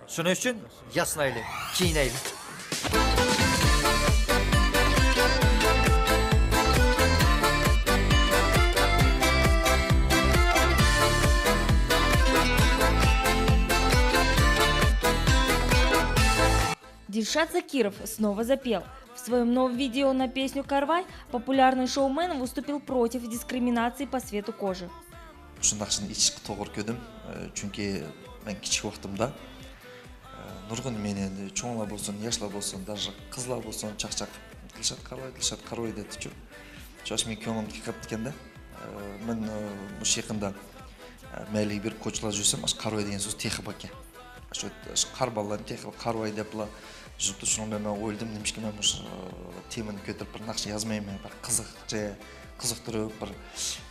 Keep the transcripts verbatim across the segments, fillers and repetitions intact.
شۇنىڭ ئۈچۈن ياسىنايلى، كىيىنەيلى. Дильшат Закиров снова запел. В своем новом видео на песню «Карвай» популярный шоумен выступил против дискриминации по цвету кожи. شۇنداق ئىشنى ئېيتىشقا توغرا كۆردۈم. ئە، چۈنكى مەن كىچىك ۋاقتىمدا، ئە، نۇرغۇن مېنى چوڭلار بولسۇن، ياشلار بولسۇن، даже قىزلار بولسۇن، چاقچاق قىلىپ، «دىلشات قارۋاي، دىلشات قارۋاي» دەيتتىچۇ. شۇ ئىش مېنىڭ كۆڭلۈمدىكى قېلىپتىكەندە، ئە، مەن، ئە، مۇشۇ يېقىندا، ئە، مەھەللىگە بېرىپ كوچىلاردا يۈرسەم، ئاشۇ قارۋاي دېگەن سۆز تېخى باركەن. شۇ، شۇ قار بالىلارنى تېخى قارۋاي دەپلا يۈزۈپتۇ. شۇنىڭ بىلەن مەن ئويلىدىم، نېمىشقا مەن مۇشۇ تېمىنى كۆتۈرۈپ بىر ناخشا يازمايمەن، بىر قىزىقچى، قىزىقتۇرۇپ، بىر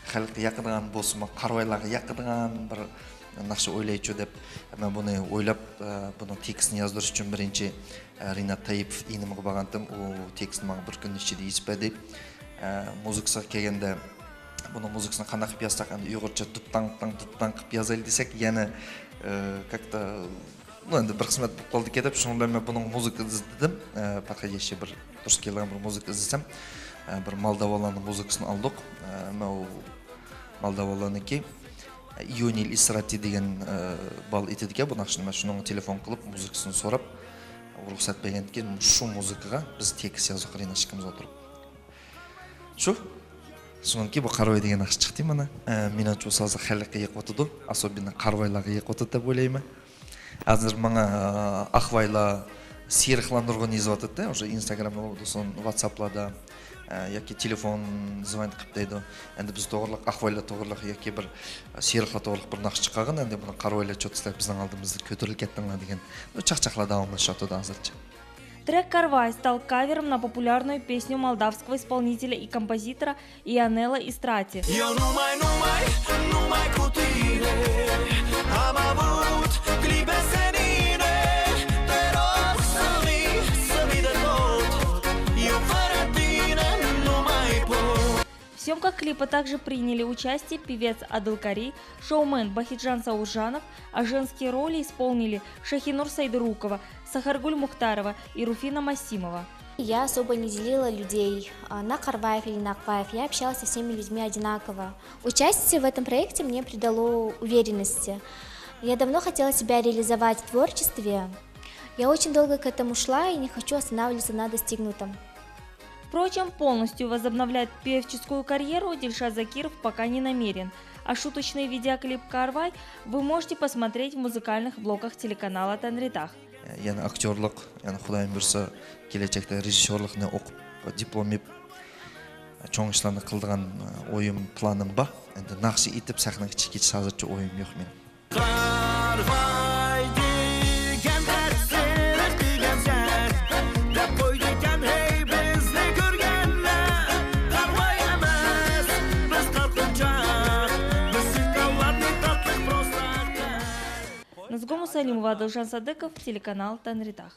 خەلققە ياقىدىغان بولسىمۇ، قارۋايلارغا ياقىدىغان بىر ناخشا ئويلايچۇ دەپ، مەن بۇنى ئويلاپ، بۇنىڭ تېكىستىنى يازدۇرۇش ئۈچۈن بىرىنچى، رىنات تايىپوف ئىنىمغا بارغانتىم. ئۇ تېكىستنى ماڭا بىر كۈننىڭ ئىچىدە يېزىپ بەردى. مۇزىكىسىغا كەلگەندە، بۇنىڭ مۇزىكىسىنى قانداق قىلىپ يازساق، ئەمدى ئۇيغۇرچە دۇپداڭ، دۇپداڭ، دۇپداڭ قىلىپ يازايلى دېسەك، يەنە، ئە، كاكتا، بۇ ئەمدى بىر خىزمەت بولۇپ قالدىكەن دەپ، شۇنىڭ بىلەن مەن بۇنىڭ مۇزىكا ئىزدىدىم. ئە، پەرھات ياشى بىر دۇرۇس كېلىدىغان بىر مۇزىكا ئىزدىسەم، ئە، بىر مالداۋالارنىڭ مۇزىكىسىنى ئالدۇق. ئە، مەن ئۇ مالداۋالارنىڭكى، ئە، يۇنىل ئىسراتى دېگەن، ئە، بالا ئېيتىدىكەن بۇ ناخشىنى. مەن شۇنىڭغا تېلېفون قىلىپ، مۇزىكىسىنى سوراپ، رۇخسەت بەرگەندىن كېيىن شۇ مۇزىكىغا بىز تېكىست يازدۇق، رىناش ئىككىمىز ئولتۇرۇپ. شۇ. شۇنىڭكى بۇ قارۋاي دېگەن ناخشا چىقتى مانا. ئە، مېنىڭچە بولسا ھازىر خەلققە يېقىۋاتىدۇ. ئاسوبىننى قارۋايلارغا يېقىۋاتىدۇ دەپ ئويلايمەن. ھازىر ماڭا، ئە، ئاقۋايلار، سېرىقلار نۇرغۇن يېزىۋاتىدۇ. ئوشۇ ئىنستاگرامدا بولسۇن، ۋاتساپلاردا، ئە، ياكى تېلېفون زۋونىت قىلىپ دەيدۇ. ئەمدى بىز توغرىلىق، ئاقۋايلار توغرىلىق ياكى بىر، ئە، سېرىقلار توغرىلىق بىر ناخشا چىقارغىن. ئەمدى بۇنى قارۋايلار چوتىسىلەر بىزنىڭ ئالدىمىزدا كۆتۈرۈلۈپ كەتتىڭلار دېگەن بۇ چاقچاقلار داۋاملىشىۋاتىدۇ ھازىرچە. Трек «Карвай» стал кавером на популярную песню молдавского исполнителя и композитора Ионела Истрати. Йо, нумай, нумай, нумай кутире, амавут клибе сенине, перо сыли, сыли де тот, йо, фарадине, нумай по. В съёмках клипа также приняли участие певец Адылкари, шоумен Бахиджан Сауржанов, а женские роли исполнили Шахинур Сайдырукова, Сахаргуль Мухтарова и Руфина Масимова. Я особо не делила людей, а, на Карваев или на Акваев. Я общалась со всеми людьми одинаково. Участие в этом проекте мне придало уверенности. Я давно хотела себя реализовать в творчестве. Я очень долго к этому шла и не хочу останавливаться на достигнутом. Впрочем, полностью возобновлять певческую карьеру Дильшат Закиров пока не намерен, а шуточный видеоклип «Карвай» вы можете посмотреть в музыкальных блоках телеканала Тангритах. يەنە ئاكتيورلۇق، يەنە خۇدايىم بۇيرۇسا، كېلەچەكتە رېژىسسورلۇقنى ئوقۇپ، دىپلوم ئېلىپ، چوڭ ئىشلارنى قىلىدىغان ئويۇم، پىلانىم بار. ئەمدى ناخشا ئېيتىپ، سەھنىگە چىقىپ كېتىش ھازىرچە ئويۇم يوق مېنىڭ. قارۋاي دېگەن دەرد، سېرىق دېگەن سەت، دەپ قويىدىكەن ھەي بىزنى كۆرگەندە. قارۋاي ئەمەس، بىز تارتقۇچاق، بىز سىكانلارنى تاتلىق پروستاكتا. نازگۈل مۇسەللىموۋا، دىلشان سادىقوف، تېلېكانال تەڭرىتاغ.